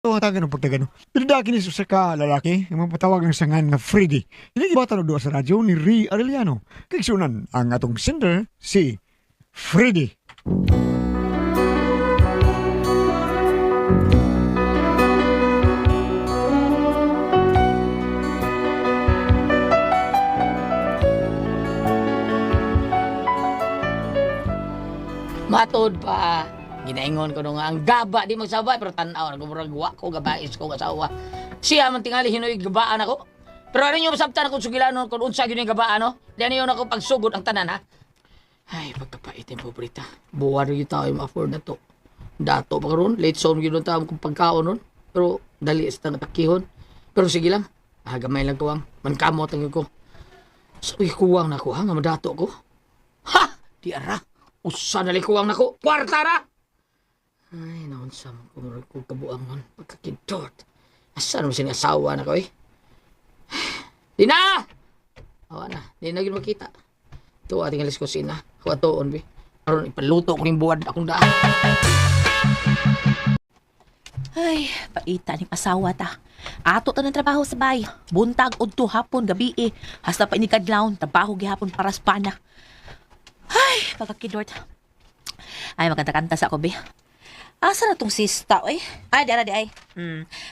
Hatagan og pagtagano. Pinadaki ni sa ka lalaki, ang mapatawag ang sangan nga Freddy. Hindi bata duwa sa radyo ni Ri Arellano. Kigsunan ang atong sender si Freddy. Matod pa. Ginaingon ko no nga ang gaba di magsabay pero tan-aw na murag wa ko gabais ko asawa. Siya man tingali hinoy gabaan ako. Pero ano nyo masabtan akong sugilanon kung unsa gyud yung gabaan no? Di ano yun ako pagsugod ang tanan ha. Ay, pagkapait yung pobrita. Buwan rin yung tao yung ma-afford na to. Dato pa karon, late zone yun ang tao kung pagkaon nun. Pero dali sa takihon. Pero sige lang, ah, gamay lang ko ang mankamot ang ko. So, kuwang na ko ha, nga madato ko. Ha! Di ara. Usa na likuwang nako. Kwarta ra! Ay, naon sa mo kung ko kabuangon. Pagkakidot. Asa naman sinasawa na ko eh. Di na! Awa na. Di na yun makita. Ito ating alis kusina. Ako atoon, bi. Aron ipaluto ko ning buwad akong daan. Ay, paita ni asawa ta. Ato ta ng trabaho sa bay. Buntag udto hapon gabi eh. Hasta pa ini kadlawon, trabaho gihapon para sa pana. Ay, pagkakidort. Ay, magkanta-kanta sa ako, be. Asa na tong sista, oy? Ay, di ara di ay.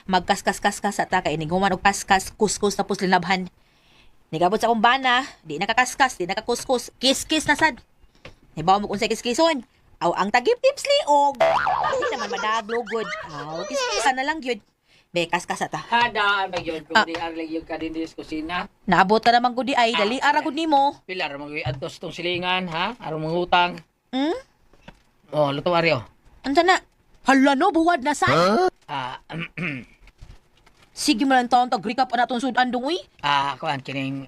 Magkaskas-kaskas sa ta kay iniguman og kaskas, kuskus tapos linabhan. Nigabot sa akong bana, di nakakaskas, di nakakuskus, kiss-kiss na sad. Hibaw mo kung sa kiskison. Aw, ang tagip-tips liog. Hindi naman madaglugod. Aw, kiskisan na lang yun. Be, kaskas ta. Hadaan ba yun? Ah. Kung di arlig yung ka din sa kusina. Naabot ka naman gudi ay, dali ara gud nimo. Pila ra mag adtos tong silingan, ha? Aron mangutang. Hmm? Oh, luto ari oh. Unsa na? Hala no, buwad na sa. Ah, Sige mo lang taon tag recap ana atong sudan dong uy. ah, kuan kining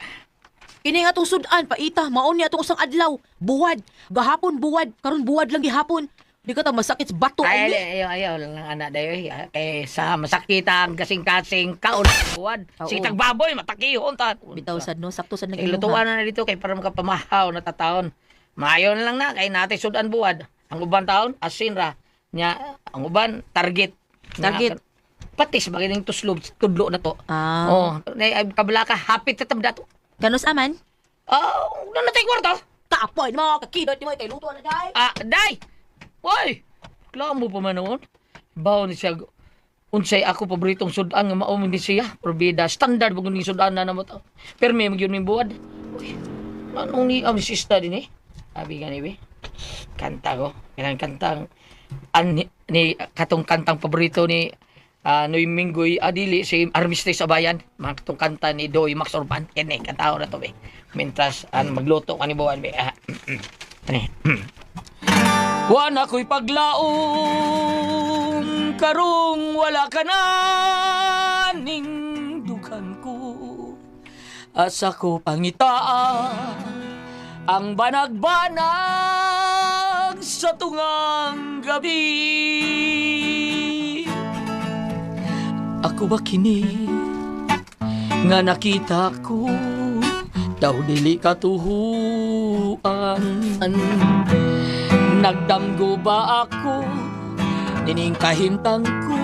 Kini nga atong sudan paita, maon ni atong usang adlaw. Buwad, gahapon buwad, karon buwad lang gihapon. Di ka ta masakit sa bato Ay, ay. ay, ayaw, ayaw lang ang anak dayo. Eh. Kay sa masakit ang kasing-kasing kaon buwan. Oo. Sige tag baboy, matakihon ta. Bitaw sad no, sakto sad Kay lutuan na na dito kay para makapamahaw na tataon. Maayo na lang na kay natay sudan buwad. Ang uban taon asin ra. Nya ang uban target. Nya, Target. Patis ba kining tuslob tudlo na to. Ah. Oh, nay ay kabla ka hapit ta tabda to. Ganus aman. Oh, na natay kwarta. Kapoy mo, kakidot nimo kay luto na day. Ah, day! Hoy! Klamo pa man noon. Bawo ni siya. Unsay ako paboritong sudan nga mao man ni siya. Probida standard ba ni sudan na namo to. Permi man gyud ning buwad. Uy, anong ni am sista din eh? Abi gani be. Kanta ko. Kanang kantang an, ni katong kantang paborito ni Noy Minggoy Adili si Armistice Abayan, mga katong kanta ni Doy Max Orban kini kantao na to be mentras an magluto kani buwan be, ah, ani. Wan ako'y paglaom karong wala ka na ning dukan ko. Asa ko pangitaan ang banag-banag sa tungang gabi. Ako ba kini nga nakita ko daw dili katuhuan? Nagdamgo ba ako nining kahimtang ko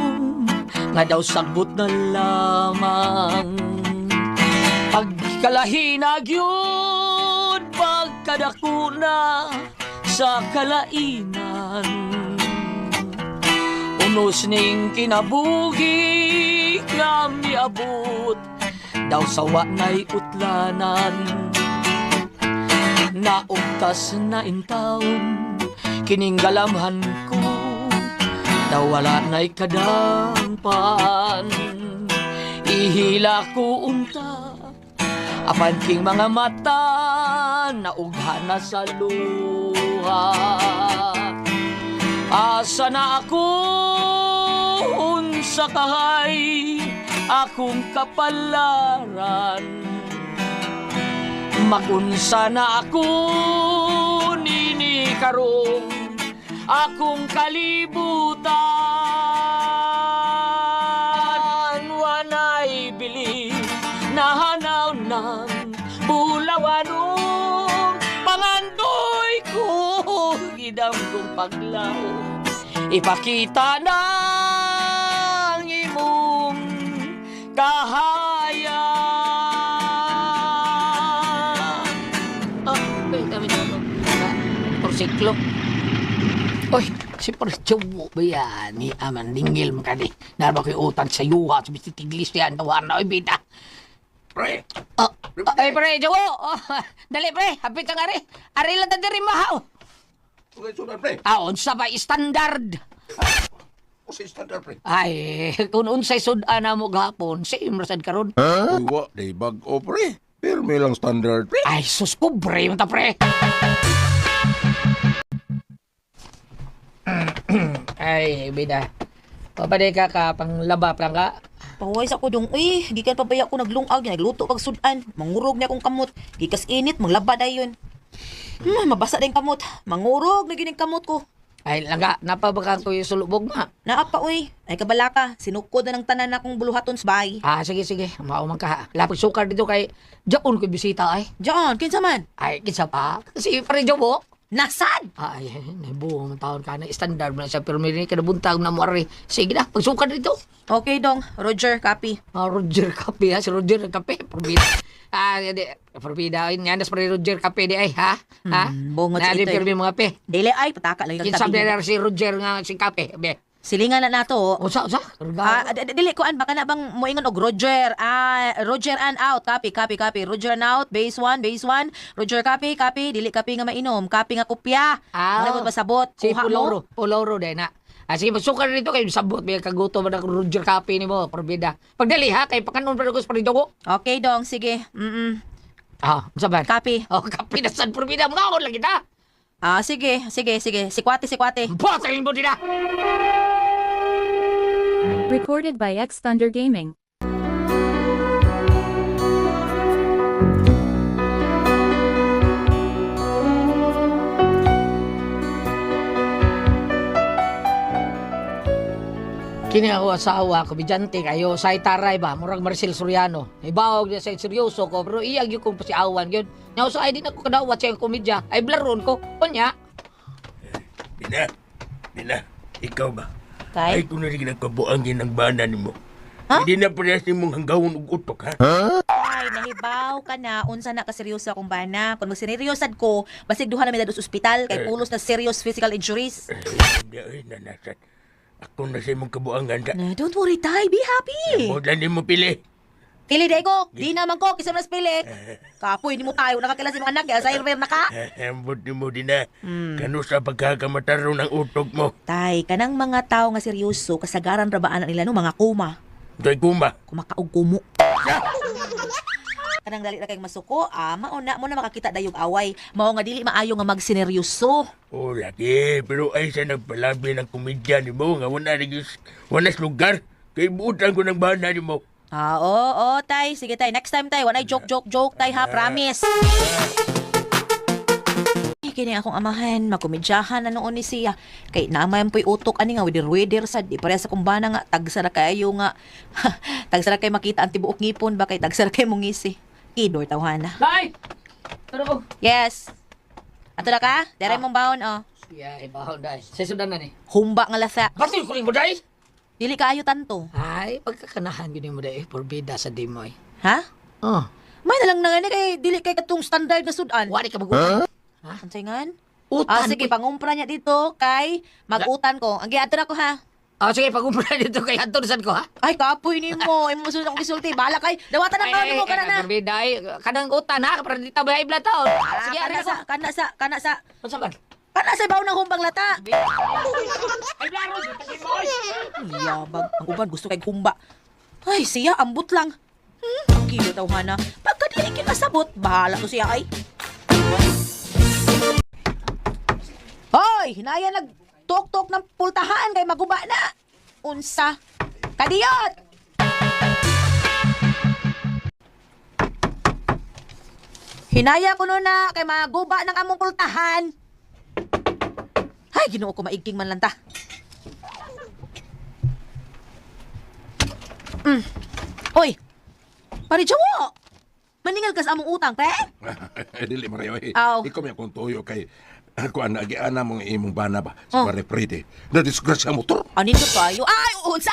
nga daw sagbot na lamang? Pagkalahinag yun, pagkadako na sa kalainan. Unos ning kinabuhi nga miabot daw sawa na'y utlanan. Naugtas na intawon kining galamhan ko daw wala na'y kadampan. Ihila ko unta apan king mga mata naugha na sa luha. Asa na ako unsa kahay akong kapalaran? Magunsa na ako nini karong akong kalibutan. Wanay bili nahanaw ng bulawanong pangandoy ko gidam kong paglaw. Ipakita ng motorsiklo. Oy, si Parchowo ba yan? Ni Aman Dingil mo kadi. Narba ko'y utang sa yuha. Sa bistit iglesia. Ang tawahan na, oy, bida. Pre, Oh, oh, ay, pre, Jowo. Oh, dali, pre. Hapit ang ari. Ari lang ta diri mahaw. okay, sudan, pre. Ah, unsa ba standard? O sa standard, pre. Ay, kung unsay sudan na mo gahapon, same ra sad karon. Uy, wa, day bag-o, pre. Pirmi lang standard, pre. Ay, sus, pobre mo ta, pre. Ay, bida. Papaday ka ka, panglaba pa lang ka. Pahuway sa ko dong, uy, gikan pa baya ko naglungag, nagluto pag sudan, mangurog niya akong kamot, gikas init, manglaba dayon. Mabasa din kamot, mangurog na gining kamot ko. Ay, langga, napabaka ko yung sulubog ma. Naa pa uy, ay kabala ka, sinukod na ng tanan akong buluhaton sa bahay. Ah, sige, sige. Maumang ka. ha. Lapit sukar dito kay Jaon ko bisita ay. Diyan, kinsa man? Ay, kinsa pa? Si Pre Jobo. Nasad! Ay, nabuo man taon ka na. Standard mo na siya. Pero may kanabuntag na mo ari. Sige na, pagsukar dito. Okay dong, Roger, copy. Ah, Roger Kape ha, si Roger Kape, Probida. Ah, di, Probida, ay, nga nas pre Roger Kape di ay, ha? Ha? Bungot Na, sa di ito eh. pirmi mga pe. Dili ay, pataka lang yung Kinsa tabi. na si Roger nga si Kape, be. Silingan na nato. Usa, usa. Ah, dili kuan baka na bang moingon og Roger. Ah, Roger and out. Copy, copy, copy. Roger and out. Base one, base one. Roger copy, copy. Dili copy nga mainom. Copy nga kopya. Ah. Wala mo pasabot. Si Kuha mo. Puloro, Puloro din na. Ah, sige, magsukar dito kay sabot may kagutom na Roger Kape ni mo, Probida. Pagdali ha, kay pakanon pa ko sa Jogo. Okay dong, sige. Ah, unsa ba? Copy. Oh, kape na sad Probida, mga ako lagi ta. Ah, sige, sige, sige. Sikwate, sikwate. Bottle mo din na. Recorded by X Thunder Gaming. Kini ako asawa, komedyante kayo, sa taray ba, murag Marcel Soriano. Ibaog niya sa seryoso ko, pero iyag yun kong pasiawan yun. Nya sa ay di na ko kadawat sa iyang komedya, ay blaron ko. Unya, Dina, Dina, ikaw ba? Tay? Ay, kung narin nagkabuang ng bana ni mo. Hindi na parehas ni mong hanggawon og utok, ha? Ay, nahibaw ka na. Unsa na ka seryoso akong bana. Kung magseryosad ko, basig duha na mi dadto sa ospital kay pulos na serious physical injuries. Eh, Hindi, ay, nanasat. Ako na sa imong kabuangan, ta. Na, don't worry, tay. Be happy. Mo lang ni mo pili. Pili day ko. Di naman ko. Kisa mas pili. Kapoy, di mo tayo. Nakakila si mga anak. Kaya sa na ka. Ambot ni mo, Dina. Kano sa pagkakamataro ng utok mo. Tay, kanang mga tao nga seryoso, kasagaran ra ba anak nila no mga kuma. Doy kuma. Kumakaog kumo. Kanang dali ra kay masuko, ah, mao na mo na makakita dayong away. Mao nga dili maayo nga magsineryoso. Oh, lagi. Pero ay sa nagpalabi ng komedya ni mo nga wala rin wala sa lugar. Kay buutan ko ng bana ni mo. Ah, oo, oo, tay. Sige, tay. Next time, tay. Wanay joke, joke, joke, tay, ha? Promise. Ay, kini akong amahan, makomedyahan na noon ni siya. Kay namayan po'y utok ani nga, widir-widir sad. Di pareha sa kumbana nga, tagsara kayo nga. Tagsara kayo makita ang tibuok ngipon ba kay tagsara kayo mong ngisi. Kidor tawhana. Tay! Pero ko. Yes. Ato na ka? Dere mong baon, oh. Yeah, ibaw dai. Sa sudan na ni. Humba nga lasa. Batil ko rin mo dai. Dili kaayo tanto. Ay, pagkakanahan yun mo dai, Probida sa dimoy. Ha? Oh, May na lang na gani kay dili kay katong standard nga sudan. wari ka mag-utan. Unsay ngan? Utan. Ah, sige, pangumpra niya dito kay mag-utan ko. Ang giadto na ko ha. Ah, sige, pag-umpra dito kay Anton sad ko ha. Ay, kapoy ni mo. Imo sunod akong gisulti. Bahala kay. Dawatan ang baon mo kana na. Probida ay kanang utan ha, para di ta bay taon. Sige, Ah, ari kana ako. sa, kana sa, kana sa. Unsa man? Kana sa baon ng humbang lata. Ay, blaro, Ay, yabag. Ang uban gusto kay humba. Ay, siya ambot lang. Kilo daw hana. Pagka dili kinasabot, bahala to siya ay. Hoy, hinaya nag tok-tok ng pultahan kay maguba na. Unsa? Kadiyot! Hinaya ko na kay maguba ng among pultahan. Ay, Ginoo ko maigking man lang ta. Oy! Pare Jowo! Maningal ka sa among utang, pre? Dili Mario eh. Aw. Ikaw may akong tuyo kay ako ang nagiana mong imong bana ba Oh. sa pare Freddy. Na disgrasya motor. Anino tayo? Ay, unsa!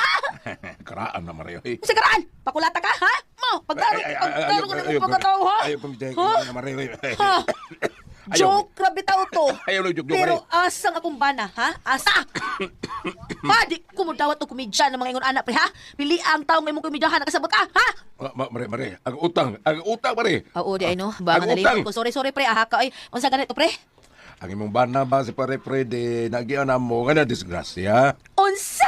Karaan na Mario eh. Sa karaan! Pakulata ka, ha? Mo, pagtaro, pagtaro ko na mong pagkatao, ha? Ayaw pamidya Ha? na Mario eh. Ha? Ayaw. Joke, grabe tao to. Ayaw lang joke, joke, Pero asang akong bana, ha? Asa? Ha, di ko mo dawat og komedya ng mga ingon anak pre, ha? Pili ang taong imong komedyahan, nakasabot ka, ha? Ah, mare, mare, ang utang, mare. Oo, di ay no. Baka Ang nalimot utang. ko. Sorry, sorry pre, aha ka ay. Unsa ganito pre? Ang imong bana ba si pare Freddy, nagian na mo nga na disgrasya. Unsa?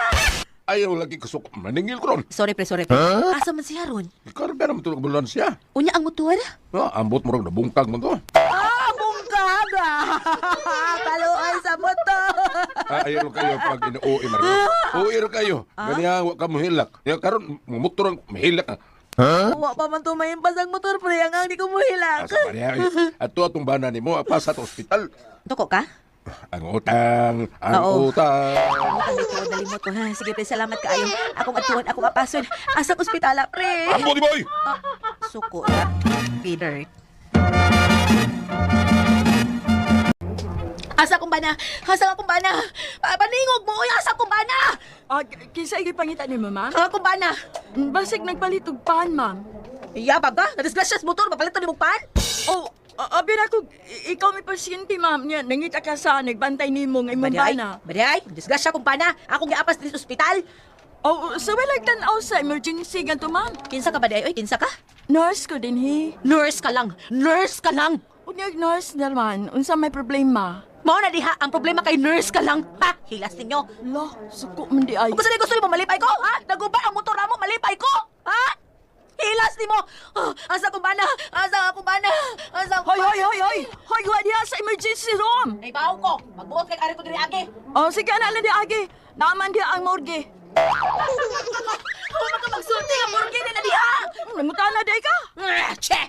Ayaw lagi kusok, maningil ko ron. Sorry pre, sorry pre. Asa man siya ron? Karga naman tulog ambulansya. Unya ang motor? Ah, ambot mo rin, nabungkag mo to. Ah, bungkag! Kaluoy sa motor. Ah, ayaw lang kayo pag inuui, mare. Uwi ra kayo. Ganyan, wa ka mohilak. Ya, karon mumotor ang mahilak. Wa pa man tumayimpas ang motor pre, ang ang di ko muhilak. Asa pa niya. Ato atong bana nimo, pa sa ospital. Tuko ka? Ang utang, ang Oo. utang. Ang dito, nalimot ko. Ha, sige pre, salamat kaayo. Akong atuan, akong apason. Asang ospitala pre. Ambot, boy! Suko na. Peter. Asa kong bana? Asa akong bana? Paningog mo, oy, asa akong bana? Ah, kinsa gipangita nimo, ma'am? Ang akong bana. Basig nagpalit og pan, ma'am. Yabag ka? Nadisgrasya sa motor, mapalito ni mong pan? Oh, abi ra ko ikaw may pasyente, ma'am. Nya nangita ka sa nagbantay nimo nga imong Baday, bana. baday, disgrasya kong bana. Akong giapas diri sa ospital. Oh, sa walag tan-aw sa emergency ganto, ma'am. Kinsa ka baday? Oy, kinsa ka? Nurse ko din hi. Nurse ka lang. Nurse ka lang. Unyag nurse naman, unsa may problema? Mao na diha ang problema kay nurse ka lang. Ha? Hilas ninyo. Lo, suko man di ay. Kung sa gusto nimo malipay ko, ha? Naguba ang motor mo, malipay ko. Ha? Hilas nimo. Ah, asa ko bana? Asa ako bana? Asa ko Hoy, hoy, hoy, hoy! Hoy, wa diha sa emergency room! Ay bawo ko. Magbuot kay ari ko diri agi. Oh, sige na lang di agi. Naaman diha ang morgue. Huwag ka magsulti nga morgue na diha. Nangutana day ka. Ah, Che.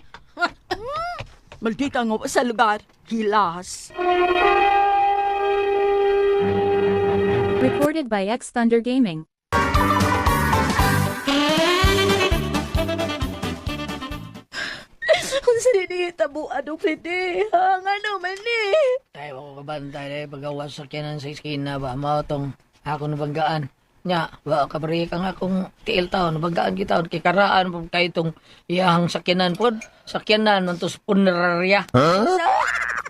Maldita nga wa sa lugar. Hilas. Recorded by X Thunder Gaming. Unsa ni nahitabo ano Freddy? Ha, ngano man ni? Tayo ako kabantay eh, pagawas sa kinan sa iskina ba, mao tong ako nabanggaan. Nya, wa kabari ka nga kung tiil taon, nabanggaan kita kay karaan po kay itong iyahang sakyanan pod, sakyanan man to sa puneraria. Huh?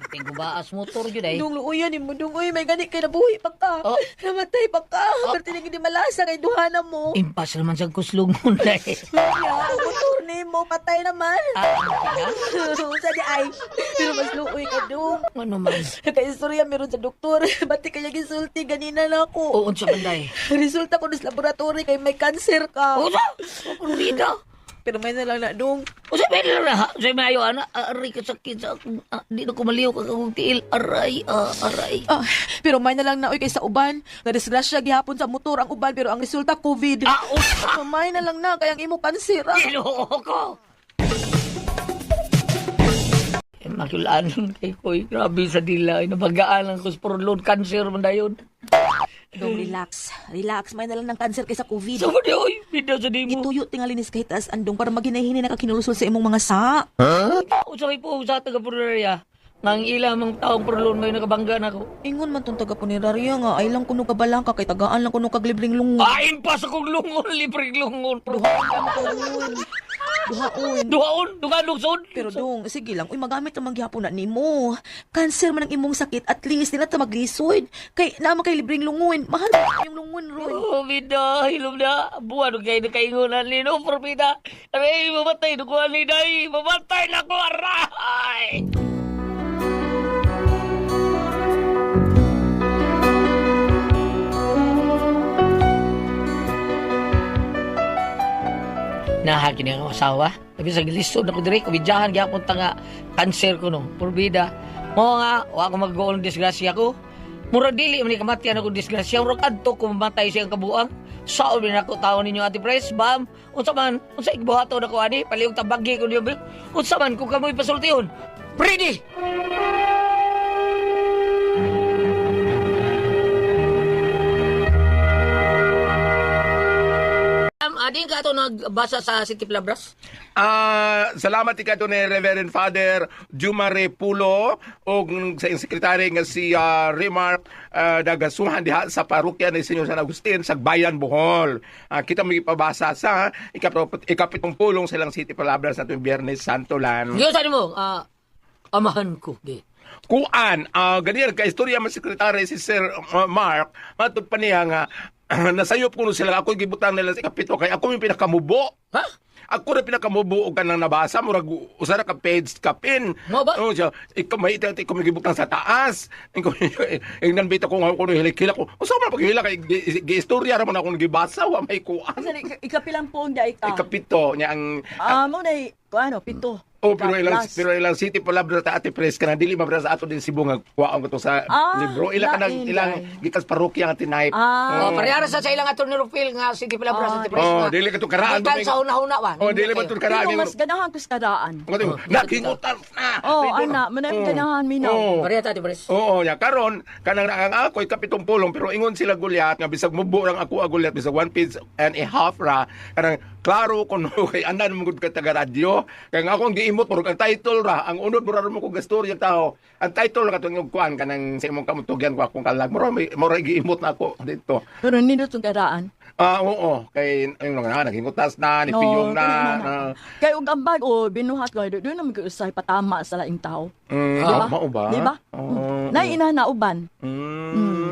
Tigubaas motor jud ay. Dong luoyan ni mo dong oy, may gani kay nabuhi pa ka. Oh. Namatay pa ka. Pero tinigid di malasa kay duhana mo. Impas naman sa kuslungon na eh. Ya, motor ni mo patay naman. Ah, Sa di ay. Pero mas luoy ka dong. ano man? Nakaistorya meron sa doktor. Bati kaya gisulti ganina na ako. Oo, unsa man day. Resulta ko sa laboratory kay may cancer ka. Unsa? Purida. Pero may na lang na dong. Unsa may lang na? Unsa may ayo ana? Aray ka sakit sa akong ah, di na ko maliw ka akong tiil. Aray, ah, aray. Ah, pero may na lang na oy kay sa uban. Nadisgrasya gihapon sa motor ang uban pero ang resulta COVID. Ah, unsa? May na lang na kay ang imo cancer. Ah. Ginoo ko. Eh, Makiulanon kay koy. Grabe sa dila. Nabagaan ang kus lung cancer man dayon. Dong relax. Relax, may na lang ng cancer kaysa COVID. So, di oy, bida sa di mo. Gituyo tingali ni sa kahitas andong para maginahini na kakinulusol sa imong mga sa. Unsa kay po sa taga Purneria? Nang ila mang taong purlon may nakabangga na ko. Ingon man tong taga punerarya nga ay lang kuno kabalangka kay tagaan lang kuno kag libreng lungon. Ain pa sa kong lungon, libreng lungon. Duhaon. Duhaon, dugan lugsod. Pero dong, sige lang, uy magamit ang magyapon na nimo. Cancer man ang imong sakit, at least di na ta maglisod. Kay naman kay libreng lungon. Mahal ba yung lungon ron? Oh, bida, hilom na. Buwan kay nakaingunan ni no, probida. Aray, mamatay na ko, aliday. Mamatay na ko, aray! Naha kini ang asawa. Sabi sa gilisod na ko diri, kubidyahan gyapon ta nga cancer ko no. Purbida. Mo nga wa ko mag-gool disgrasya ko. Mura dili man ni kamatian ako disgrasya. Mura kadto ko mamatay siyang kabuang. Saon din ako taon ninyo Ate Pres, bam. Unsa man, unsa igbuhaton ako ani, palihog tabagi ko niyo. Unsa man kung kamoy pasultihon. Ready! Adin ka to nagbasa sa City Plabras? Ah, salamat ikato ni Reverend Father Jumare Pulo og sa iyong sekretary nga si Remar Dagasuhan diha sa parokya ni Senyor San Agustin sa Bayan Bohol. Ah, kita mo ipabasa sa ikapitong pulong silang City Palabras na tuwing Biyernes Santo lan. Diyo sa mo, amahan ko. Di. Kuan, ganyan ka istorya man sekretary si Sir Mark, matod pa niya nga nasayop kuno sila ako gibutang nila sa ikapito kay ako yung pinakamubo. Ha? Ako na pinakamubo og kanang nabasa murag usa ra ka page kapin. Mo ba? Oh, siya, ikaw may ikaw ikaw may gibutang sa taas. Ikaw ingnan bita ko nga kuno hilik-hilak ko. Usa man paghilak kay giistorya ra man akong gibasa wa may kuan. Asa ni ikapilang poong di ka? Ikapito niya ang Ah, mo na ano, pito. Oh, pero ilang Plus. pero ilang city pala bro ta Ate Pres kana dili man bro sa ato din Cebu nga kuwaon ko to sa Ah, libro. Ila kanang lain, ilang lain. gikas parokya nga tinaype. Ah. Oh, parehara sa ilang attorney Rufil nga City Palabra sa Tipres. Oh, dili ka to karaan. Gikan sa una-una ba? Oh, dili man to karaan. Pero mas ganahan ko sa karaan. Nakingutan na. Oh, ana, manay ganahan minaw. Oh. Pareha ta, Tipres. Oo, ya karon kanang ang ako ikapitong pulong pero ingon sila Goliath nga bisag mubo lang ako a Goliath bisag one page and a half ra kanang klaro kuno kay andan mo gud ka taga radyo kay nga akong giimot murag ang title ra ang unod mura ra mo ko gastorya tao ang title ra katong yung kuan kanang sa imong kamutugyan ko akong kalag mura may mura giimot na ako dito. Pero nindot yung karaan. Ah, oo, kay ayun nga nagingutas na ni piyong na, kani na. Kay og ang bag-o binuhat ko doon naman ko usay patama sa laing tao. Mm, Di ba? mao ba? Di ba? Oo. Nay ina na uban.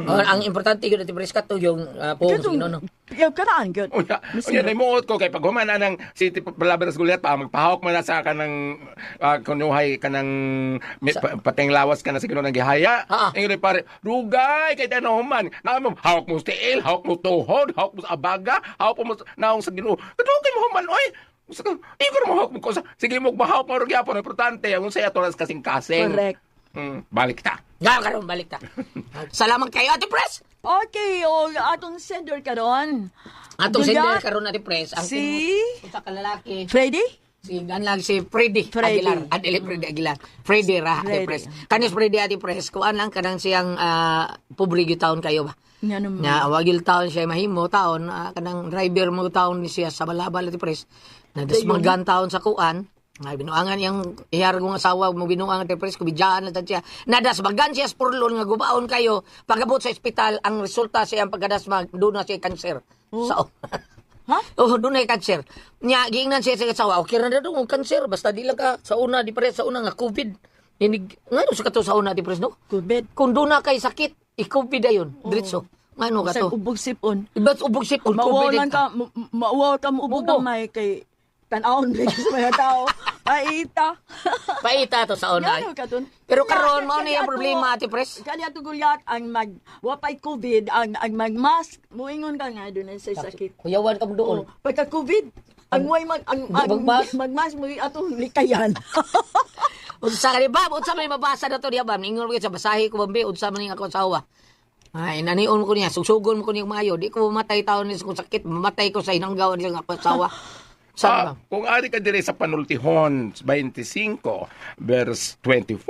Oh, ang importante gyud Tipres kato yung poong sa Ginoo. Yung karaan gyud. Unya, unya naimuot ko kay pag human na ng City Palabras Gulyat pa magpahawk man na sa kanang kunuhay kanang pateng lawas ka na sa Ginoo ng gihaya. Ah. Ingon pare, dugay kay tanaw human. Na mo hawak mo sa tiil, hawak mo tuhod, hawak mo sa abaga, hawak mo sa naong sa Ginoo. Kadugay mo human oy. Ingon mo hawak mo ko sa sige mo mahawak mo gyapon importante ang unsay ato nas kasing-kasing. Correct. Balik ta. Nga karon balik ta. Salamat kayo Ate Pres. Okay, o atong sender karon. Atong sender Gulyat. karon Ate Pres ang Si usa ka lalaki. Freddy? Si ganlag si Freddy, Freddy. Aguilar. Adili Freddy Aguilar. Freddy ra Ate Freddy. Pres. Kanis Freddy Ate Pres, kuan lang kanang siyang pobre gyud taon kayo ba. Nga naman. Nga wagil taon siya mahimo taon kanang driver mo taon ni siya sa Balabal Ate Pres. Nadasmagan taon sa kuan. Nga binuangan yang iyar kong asawa mo binuangan Ate Pres kubidyaan na tad siya. Nadasmagan siya sa purlon nga gubaon kayo. Pagabot sa ospital ang resulta sa iyang pagkadasmag doon na siya kanser. So, Ha? Oh, doon ay kanser. Nya giingnan siya sa asawa, okay ra na dong kanser basta di lang ka sa una di pare sa una nga COVID. Inig ngano sa kato sa una di pres no? COVID. Kung doon na kay sakit, i-COVID ayon, diretso. Ngano ka Sa to? ubog sipon. Iba't ubog sipon Mauwaw COVID. lang ka, mauwaw ka mo ubog Ubo. gamay kay tan-awon ba sa mga tao. Paita. Paita to sa una. Ngano ka dun? Pero karon mao na yung problema Ate Pres. Kani ato Gulyat ang mag wapay COVID ang ang magmask moingon ka nga doon sa sakit. Kuyawan ka mo doon. Oh, pagka COVID ang way mag ang Magmask? magmask mo atong likayan. Unsa ka ni Bab? Unsa may mabasa na to niya Bab? Ningon ko sa basahi ko bambi unsa man ning ako asawa. Ay, nanion ko niya, sugsugon mo ko niya maayo. Di ko mamatay taon ni kung sakit, mamatay ko sa inanggaw niya ako asawa. Sa Ah, ba? kung ari ka dire sa panultihon 25 verse 24,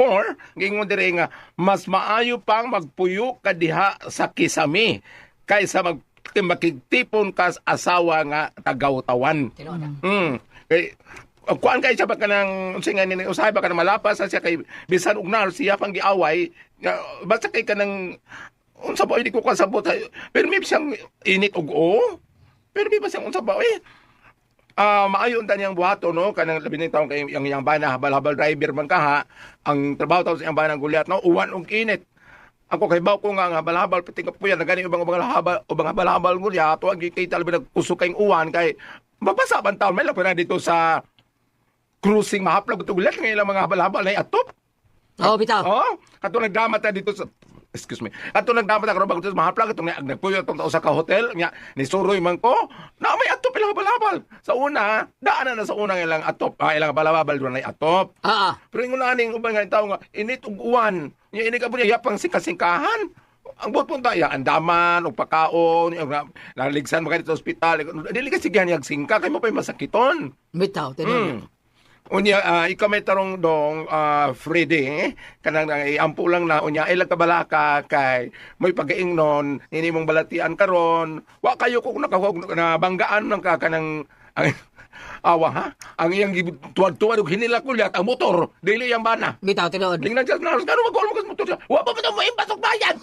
gingon dire nga mas maayo pang magpuyo ka diha sa kisami kaysa makigtipon ka sa asawa nga tagawtawan. Tinuod na. Kay kuan kay siya ba kanang unsa nga ni usahay ba kanang malapas sa siya kay bisan og nar siya pang giaway nga, basta kay kanang unsa ba hindi ko kasabot pero may siyang init og o pero may ba siyang unsa ba eh. Ah, maayo unta niyang buhato no kanang labi ning taon kay yang yang bana habal-habal driver man ka ha ang trabaho taon sa iyang bana gulyat no uwan og init ako kay baw ko nga ang habal-habal pati ka puyan na gani ubang ubang habal ubang habal-habal gulyat wa gikita labi nagkusog kayong uwan kay mabasa man taon may labi na dito sa cruising mahaplag ito gulyat nga ilang mga habal-habal na atop. Oh, bitaw. Oh, kato nagdama ta dito sa excuse me. Kato nagdama ta karon bago dito sa mahaplag itong nagpuyo itong tao sa ka hotel nya ni suroy man ko. Na may atop ilang habal-habal. Sa una, daan na na sa una nga ilang atop. Ah, ilang habal-habal doon ay atop. Ah, ah. Pero ingon na aning uban nga tao nga init ug uwan. Nya ini ka po niya yapang singka-singkahan. Ang buot punta ya andaman ug pakaon, yung naligsan mo ka dito sa ospital. Dili ka sige niyag singka kay mo pa'y masakiton. Bitaw, tinuod. Unya, ikaw may tarong dong, Freddy, kanang iampo lang na, unya, ilang kabalaka kay may pagaingnon, nini mong balatian karon, wa kayo kung nakahog na banggaan lang ka kanang ang, awa ha, ang iyang tuwad-tuwad og hinila kulyat ang motor, dili yang bana. Bitaw, tinuod. Tingnan siya, kano mag-uol mo kas motor siya, wa pa pa mo impasok bayan.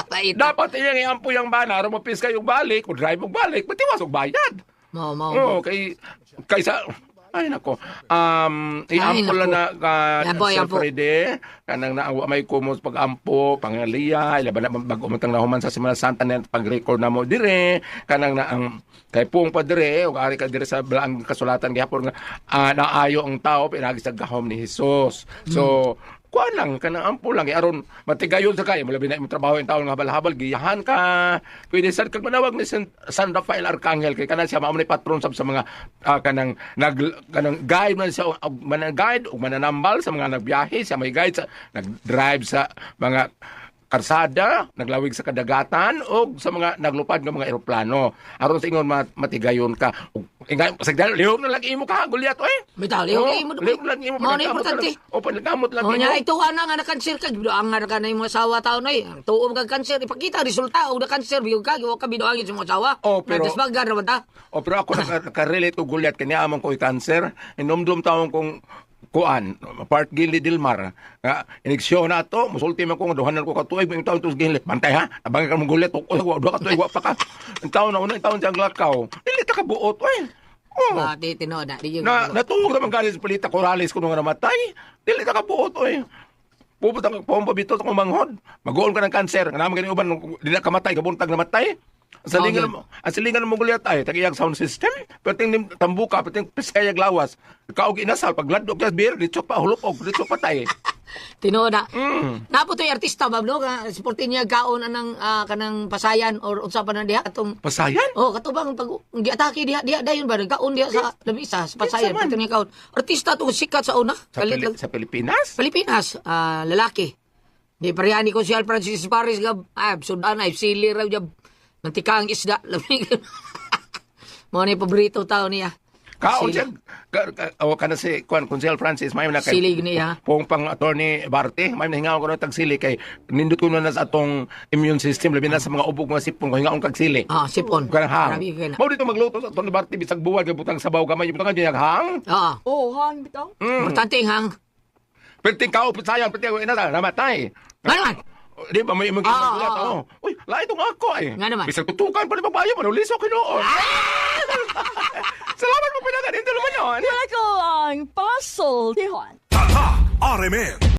Paita. Dapat iyang iampo yang bana, aron mapis kayong balik, o drive og balik, matiwas og bayad. Mao, mao. Oo, kay kaysa Ay nako. Iampo Ay, lang nako. na ka Yan po, Sir yan po. Freddy, kanang naawa may kumos pag-ampo, pangaliya, ilaban na bago matang nahuman sa Semana Santa na pag-record na mo dire, kanang na ang kay puong pa dire, ug ari ka dire sa balaang kasulatan gihapon nga naayo ang tao pinagi sa gahom ni Jesus. So, kuan lang kanang ampo lang aron matigayon sa kay mo labi na imong trabaho yung taon nga habal-habal giyahan ka pwede sad kag manawag ni San Rafael Arcangel kay kana siya mao ni patron sab sa mga kanang nag kanang guide man siya og manang-guide og mananambal sa mga nagbiyahe siya may guide sa nag-drive sa mga karsada, naglawig sa kadagatan o sa mga naglupad ng mga eroplano. Aron sa ingon matigayon ka. Ug ingay sagdalo lihok na lang imo ka gulyat oy. Bitaw, lihok Oo, imo. Lihok lang imo. Mao na Panagkamot importante. lang. O panagkamot lang O imo. nya ito ana nga na-cancer ka, bidoang nga na ka na imong asawa taon ay. Tuo ka cancer, ipakita resulta og na-cancer biyog ka, giwa ka bidoangin sa imong asawa. Oh, pero- Natasbagan ra ba ta? O pero ako naka-relate og gulyat kanya among ko'y cancer. Inomdom taon kong kuan part gili Dilmar nga iniksyon na to musulti man ko nga duhanan ko ka tuig may taon tos gili bantay ha abang ka mong gulyat o duha ka tuig wa pa ka ang taon na una ang taon siyang lakaw dili ta ka buot oy. Oh. Ah, di tinuod na, di yun. Na natuog naman gani sa Pilita Corrales kuno nga namatay. Dili ta kabuot oy. Pupunta ka pompa bito sa kumanghod. Maguon ka ng kanser. Nga naman gani uban di na kamatay kabuntag namatay. Ang salingan mo, ang silingan mo gulyat ay tagiyang sound system, perting tambuka, perting piskayag lawas. Kaog inasal pagladok ka beer, ditso pa hulop og ditso patay. Tinuod na. Napo to'y artista ba no nga suportin niya kaon anang kanang pasayan or unsa pa na diha atong Pasayan? Oh, kato bang pag giatake diha diha dayon ba nagkaon diha sa lamisa sa pasayan Kinsa man? perting niya kaon. Artista to sikat sa una. Sa, Kalit lang. Sa Pilipinas? Pilipinas, lalaki. Di parehani ko si Al Francis Paris gab, sudan ay sili raw jab. Mantika ang isda. Lamig. Mo ni paborito tao niya. Kaon Sili. siya o kana si kuan Consel Francis may na kay Silig niya. Pong pang attorney Barte, may nahingaon ko na tag sili kay nindot ko na sa atong immune system labi na sa mga ubog mga sipon ko hingaon kag sili. Ah, sipon. Kanang hang. Grabe kayo na. Mao dito magluto sa attorney Barte bisag buwag kay butang sabaw gamay butang kanya hang. Ah, Oh, hang bitaw. importante ang hang. Perting kao sayang perting ako ina namatay. Ano man? Di ba may imong gulat oh. Uy, lain tong ako eh. Nga naman. Bisag tutukan pa ni babayo manuliso kinuon. Salamat mo pinangan intro naman yun. Wala ko ang puzzle, Tijuan. Tatak RMN.